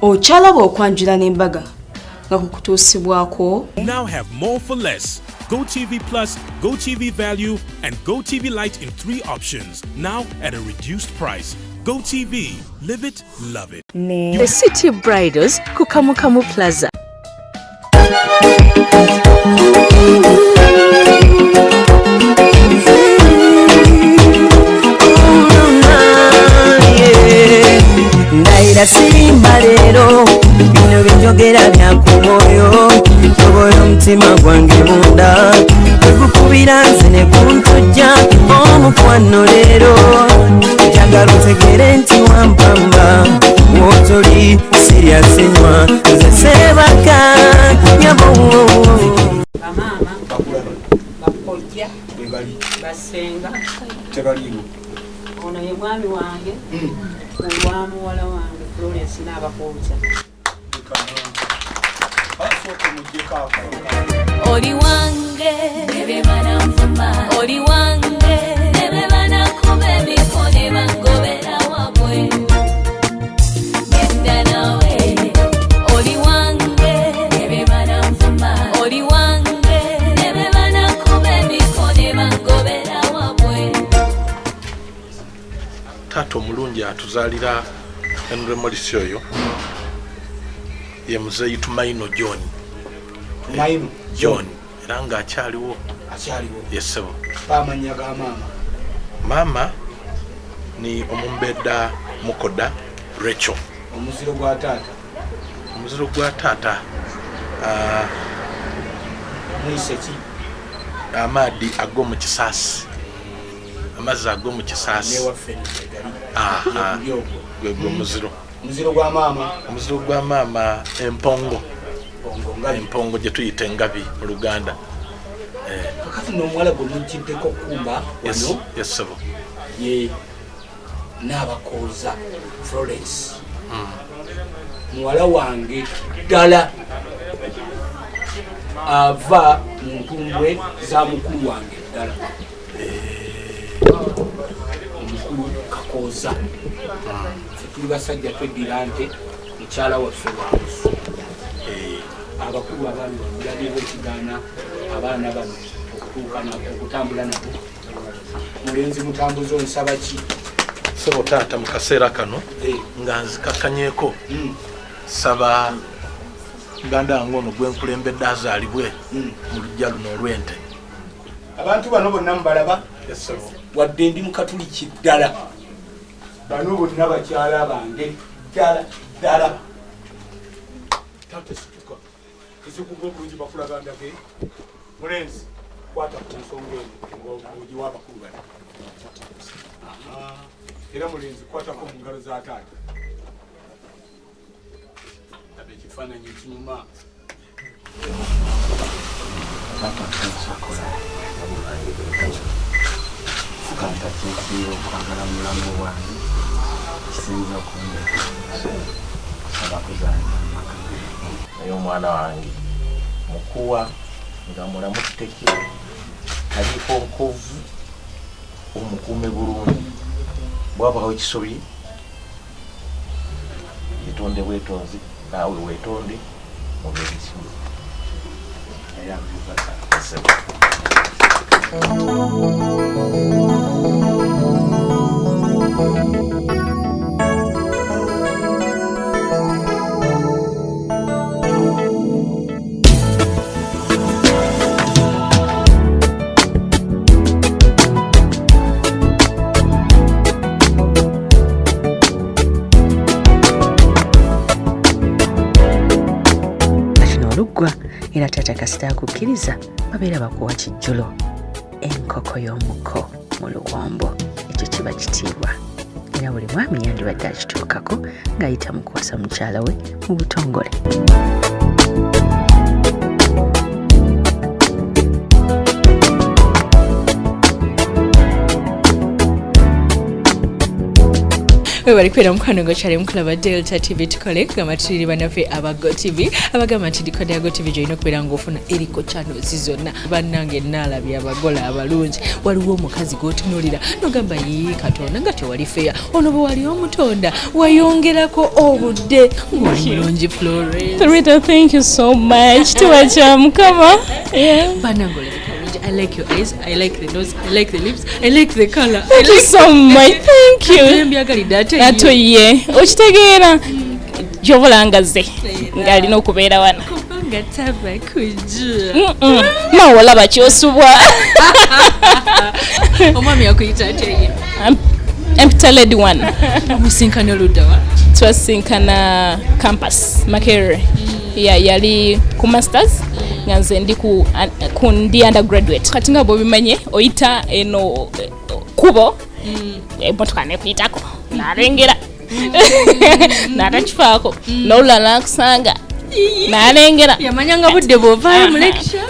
Okyalaba okwanjula n'embaga nga kukutuusibwako. Now have more for less. GoTV Plus, GoTV Value, and GoTV Lite in 3 options, now at a reduced price. GoTV, live it, love it. Ne The City Bridals ku Kamukamu Plaza. Ndayira sirimba leero, bino byenjogera bya ku mwoyo, tobola omutima gwange munda tegukubira nze ne guntujja omukwano leero, njagala otegere nti wampamba wotoli sirya sinywa nze sebaka nyabo. Bamaama, bakojja, basenga, tebaliiwo. Ono ye mwami wange olwa muwala wange Florence n'Abakooza. Oli wange nebe bananvuma, oli wange nebe banakuba emikono ne bangobera wabwe, genda nawe. Oli wange nebe bananvuma, oli wange nebe banakuba emikono ne bangobera wabwe. Taata omulungi atuzaalira Henry Morris, oyo ye muzeeyi Tumaino John. Tumaino John era ng'akyaliwo. Akyaliwo? Yesebo. Bamanya ga maama? Maama ni omumbedda Mukoda Rachel. Omuziro gwa taata? Omuziro gwa taata muyise ki? Amaadi ag'omu kisaasi, amazzi ag'omu kisaasi. Newaffe negali. Aha. Gwe ogwo. Gwe gwe omuziro. Omuziro gwa maama? Omuziro gwa maama empongo. Empongo, ngabi. Empongo gye tuyita engabi mu Luganda. Kakati n'omuwala gwe mujjiddeko kumba wano? Yes, sebo. Ye N'Abakooza Florence, muwala wange ddala, ava mu ntumbwe za mukulu wange ddala, omukulu Kakooza. Ffe tuli basajja tweddira nte, mukyala waffe wa busu. Abakulu abaami bamulabyewo ekigaana abaana bano okutuuka okutambula nabo. Mulenzi mutambuze, onsaba ki? Sebo taata, mu kaseera kano nga nzikakanyeeko, saba muganda wange ono gwenkulembedde azaalibwe mu luggya luno olw'ente. Abantu bano bonna mubalaba? Yes, sebo. Wadde ndi mukatuliki ddala, bano bonna bakyala bange ddala ddala. Taata situka, ezikuva obulungi bakulaga ndage. Mulenzi, kwata ku nsonga eno ng'ogiwa abakulu bano. Aha. Era mulenzi, kwatako mu ngalo za taata, laba ekifaananyi ekinyuma. Taata nsokola kanta kyensinga okwagala mu bulamu bwange, kisinza okundeeta kusaba kuzaalibwa mu maka. Naye omwana wange mukuwa nga mulamu tteke, taliiko nkovu, omukuume bulungi. Bwabawo ekisobye, yetonde bwetonzi, naawe weetonde, mubeere kimu. Ssebo. Kino oluggwa era taata kasita akukkiriza, babeera bakuwa kijjulo, enkoko y'omuko mu luwombo. Ekyo kiba kitiibwa era buli mwami yandibadde akituukako ng'ayita mu kuwasa mukyala we mu butongole. Webali kubeera mukwano gwokyali mukulaba Delta TV. Tukole kugamba tuliri bannaffe aba GoTV, abagamba nti decoder ya GoTV gyolina okubeera ng'ofuna eriko channels zonna. Bannange, naalabye abagole abalungi. Waliwo omukazi gw'otunuulira nogamba, "Yii, Katonda, nga tewali feya ono bwe wali omutonda wayongerako obudde." Ng'oli mulungi, Florence. Rita, thank you so much. Tuwacha Mukama. Yeah. Bannange, olabika bulungi. I like your eyes, I like the nose, I like the lips, I like the color. Thank you so much. Thank you. Mbyagalidde ate. Ate ye okitegeera gy'oba ze ng'alina okubeera wano. Kubanga tava kujja. Nawe olaba kyosubwa. Omwami akuyita ate ye? Empita Lady One. Omusinkana oluddawa? Twasinkana campus, Makerere. Ya, yali ku masters nga nze ndi ku ndi undergraduate. Kati nga bwobimanye, oyita eno kubo, emotoka nekuyitako, nalengera natakifaako, nolulala nakusanga, nalengera. Yamanyanga budde bwovaayo mu lecture?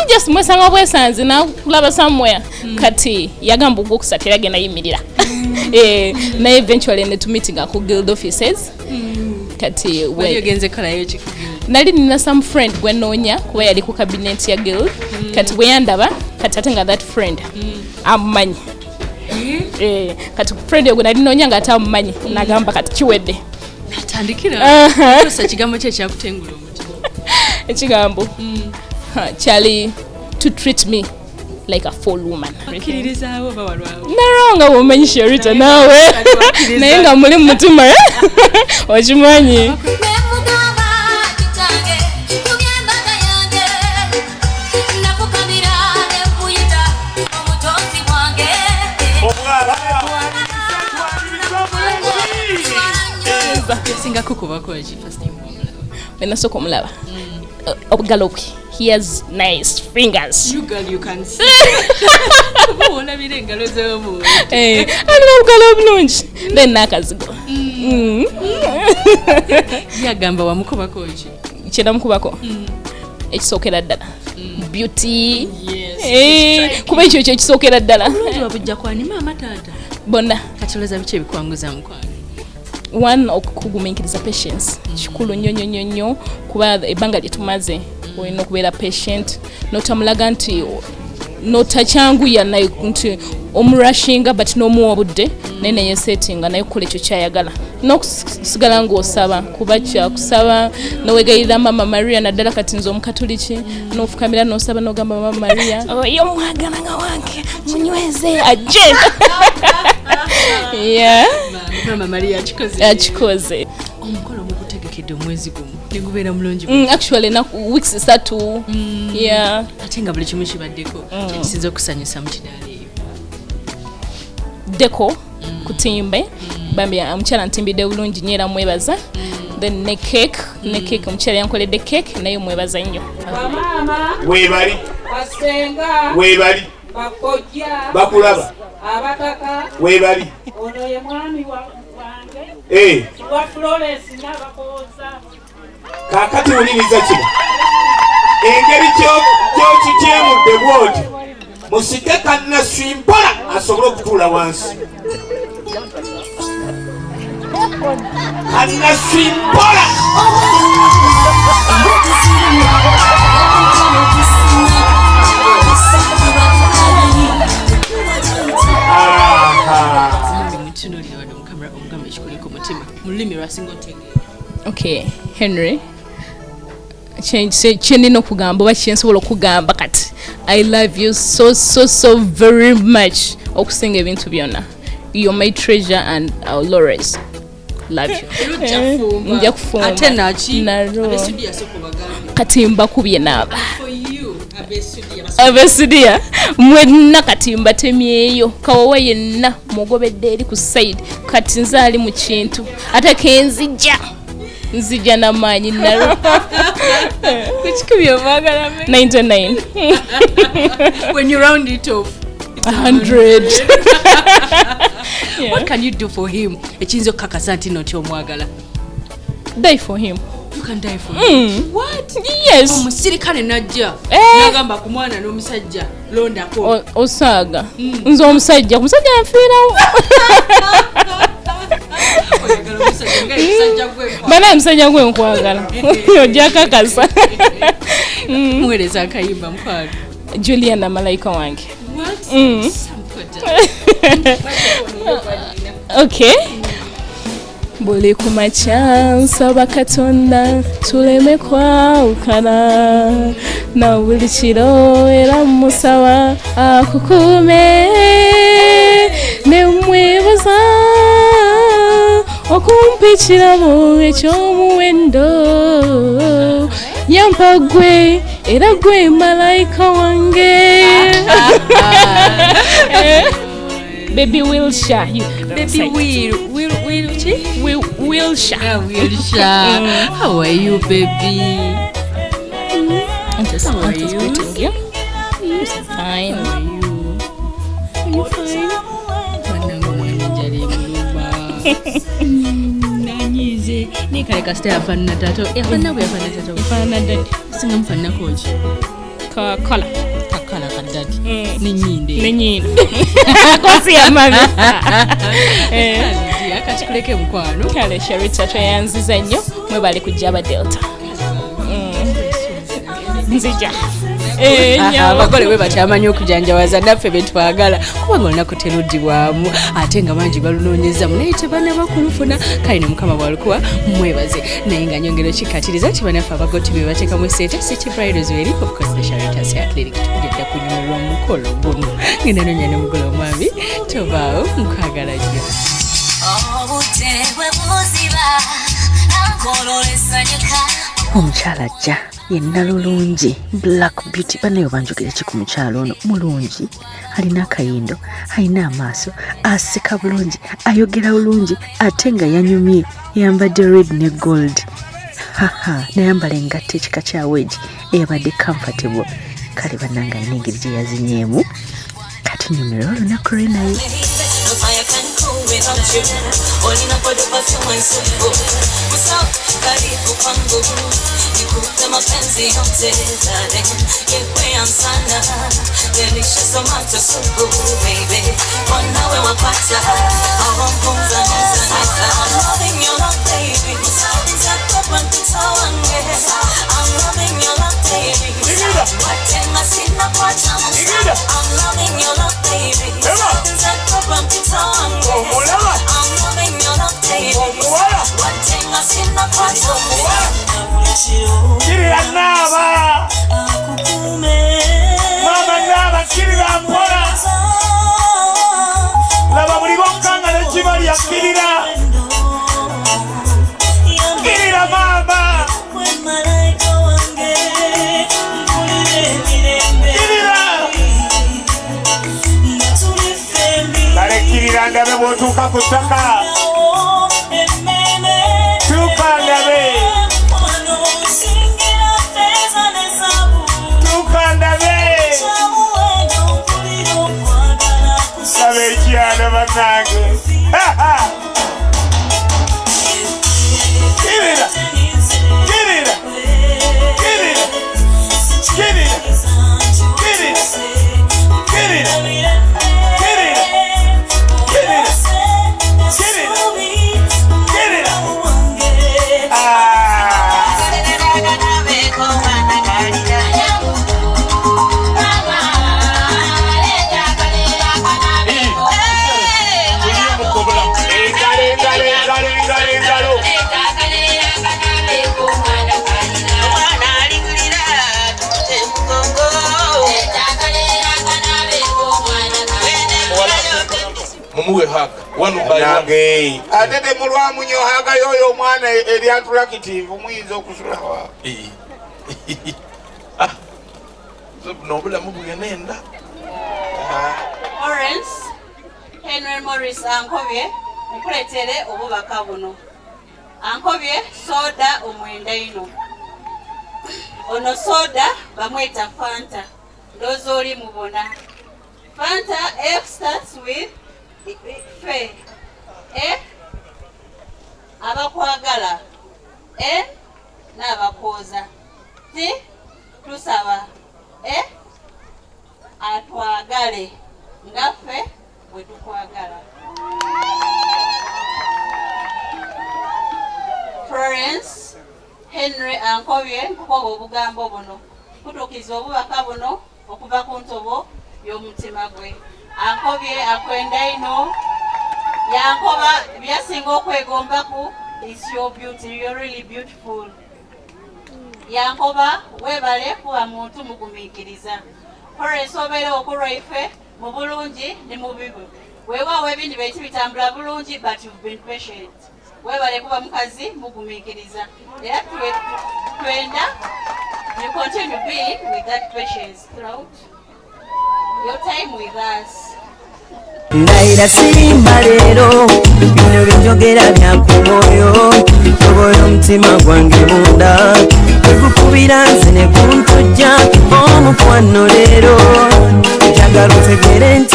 Just mwesanga bwesanzi, nakulaba somewhere. Kati yagamba ogwokusatu era agenda yimirira. Naye eventually netumeetinga ku guild offices. Kati Wali ogenze kukolayo ki? Nali nina some friend gwenoonya kuba yali ku cabinet ya guild. Kati bwe yandaba, kati ate nga that friend amumanyi. Kati friend ogwe nali noonya nga ate amumanyi, nagamba kati kiwedde. Natandikira. Osa kigambo ki ekyakutengula omutima? Ekigambo, ha, kyali to treat me like a full woman. Okkiririzaawo oba walwawo? Nalwawo nga bwomanyi, Sherita, naawe. Wakkiriza. Naye nga muli mu mutima okimanyi. Nemugamba, "Kitange, kubyembaga yange." Nafukamira nemuyita omutonzi wange. Yasinga kukubako ki first time wamulaba? Wenasooka omulaba, obugalo bwe, he has nice fingers. You girl, you can see. Oba wolabira engalo z'omuntu. Alina obugalo obulungi, then n'akazigo. Yagamba wamukubako ki? Kyenamukubako ekisookera ddala, beauty. Yes. Kuba ekyo kyekisookera ddala. Obulungi wabujja kwani, maama, taata? Bonna. Kati olowooza biki ebikwanguza mukwano? One, okugumiikiriza, patience, kikulu nnyo nnyo nnyo nnyo, kuba ebbanga lye tumaze olina okubeera patient, notamulaga nti notakyanguya naye nti omurushinga, but n'omuwa obudde naye neyesetinga naye okukola ekyo kyayagala, n'okusigala ng'osaba, kuba kyakusaba nowegayirira Mama Maria, naddala kati nze Omukatuliki, n'ofukamira n'osaba n'ogamba, "Mama Maria, oyo omwagala nga wange munyweze ajje." Yeah. Mama Maria akikoze. Akikoze. Omukolo mugutegekedde omwezi gumu negubeera mulungi. Actually weeks 3, yeah. Ate nga buli kimu kibaddeko, kyekisinza okusanyusa mu kidaala eyo? Deco kutimbe, bambi omukyala ntimbidde bulungi nnyo era mwebaza. Then ne cake, omukyala yankoledde cake naye mwebaza nnyo. Bamaama. Weebali. Basenga. Weebali. Bakojja. Bakulaba. Abataka. Weebali. Ono ye mwami wange wa Florence n'Abakooza. Kaakati wuliriza kino, engeri kyokikyemudde bwoti, musike kannaswi mpola asobole okutuula wansi. Kannaswi mpola. Aha. Mutunuulire wadde mukamera, omugamba ekikuli ku mutima mu lulimi lwasinga otegeera. Okay, Henry, kyenina okugamba oba kyensobola okugamba kati, I love you so so so very much okusinga ebintu byonna. You're my treasure and I'll always love you. Era ojja kufumba. Nja kufumba. Ate naki? Nalo. Abesudiya sooka obagambe. Kati mbakubye naaba. For you, abesudiya. Abesudiya mwenna kati mbatemyeyo, kawawa yenna mugobedde eri ku side. Kati nze ali mu kintu ate kenzijja, nzija n'amaanyi nalo. Kukikubye omwagala me. 99. When you round it off, 100. What can you do for him ekiyinza okukakasa nti no omwagala? Die for him. You can die for him? What? Yes. Omusirikale najja Eh. nagamba ku mwana n'omusajja, londako. Osaaga nze omusajja, ku musajja nfiirawo. Bana musajja gwe nkwagala. Ojja kakasa. Muweereza akayimba mukwano. Juliana malayika wange. What? Okay. Buli kumakya nsaba Katonda tuleme kwawukana, na buli kiro era musaba akukume, ne mwebaza okumpa ekirabo eky'omuwendo. Yampa gwe era gwe malayika wange. Baby Wilshire. Baby Will chi? Wilshire. Wilshire. How are you, baby? I'm just, How are I'm just you? greeting you. Fine. How are you? Are you fine? Bannange omwana enjala emuluma. Nanyiize. Naye kale kasita yafaanana taata. Yafaanana bwe yafaanana taata. Yafaanana daddy. Singa mufaananako ki? Kakala. Kakala ka daddy. N'ennyindo eyo. N'ennyindo. Kosi ya mami. Kale, kati kuleke mukwano. Kale Sharita tweyanziza nnyo, mwebale kujja aba Delta. Nzija. Abagole bwe bakyamanyi okujanjawaza naffe be twagala, kubanga olunaku teruddibwamu ate nga bangi balunoonyezaamu naye tebannaba kulufuna. Kale ne Mukama bw'alukuwa mwebaze. Naye nga nyongera okikkaatiriza nti bannaffe abagoti be bateekamu ssente City Bridals weri, of course the Sharita's Hair Clinic. Tugenda kunyumirwa omukolo guno. Ngenda noonya n'omugole omwami, tobaawo, nkwagala nnyo. Obudde bwe buziba, ankolola esanyuka. Omukyala ajja yenna lulungi, Black Beauty. Bannaye obanjogera ki ku mukyala ono? Mulungi, alina akayindo, alina amaaso, aseka bulungi, ayogera bulungi, ate nga yanyumye. Yambadde red ne gold, haha, nayambala engatto ekika kya wedge eyabadde comfortable. Kale bannange alina engeri gye yazinyeemu. Kati nyumirwa olunaku lwe naye. No fire can cool without you. Olina bado perfume and supu. What's up? Karibu kwangu. Nikupe mapenzi yote darling. Yekwea sana. Delicious tomato supu baby. Wanawe wapata. Awampunza neza neza. I'm loving your love baby. Nitakupa mtoto wange. I'm loving your love baby. Watenga sina kwa chance. I'm loving your love baby. Nitakupa mtoto wange. I'm loving your love baby. Watenga sina kwa chance. Kirira naaba. Mama naaba kirira mpola. Laba buli bokanga n'ekibali yakirira. Kirira mama. Kirira. Balekirira ndabe bw'otuuka ku ttaka. Tuuka ndabe. Tuuka ndabe. Laba ekyana bannange. Kirira. Kirira. Kirira. Kirira. Kirira. Kirira. Kirira. Kirira. Kirira. Kirira. Engalo, engalo, engalo, engalo, engalo. Mumuwe haka one by one. Nange ate temulwamu nnyo haka y'oyo omwana eri attractive muyinza okusulawa. Ah, buno obulamu bugenda. Lawrence Henry Morris ankobye nkuletere obubaka buno. Ankobye soda omwenda ino. Ono soda bamweta Fanta. Ndowooza oli mubona. Fanta F starts with F. E abakwagala. E n'abakooza. T tusaba. E atwagale ngaffe bwe tukwagala. Florence, Henry ankobye nkukoba obugambo buno kutuukiza obubaka buno okuva ku ntobo y'omutima gwe. Ankobye akwenda ino, yankoba byasinga okwegombaku is your beauty, you're really beautiful. Yankoba webale kuba muntu mugumiikiriza. Florence obeera okulwa ife mu bulungi ne mu bibi. Weewaawo ebindi beeti bitambula bulungi, but you've been patient. Webale kuba mukazi mugumiikiriza, era twenda you continue being with that patience throughout your time with us. Ndayira sirimba leero, bino byenjogera bya ku mwoyo. Tobola omutima gwange munda tegukubira nze ne kuntujja omukwano. Leero njagala otegere nti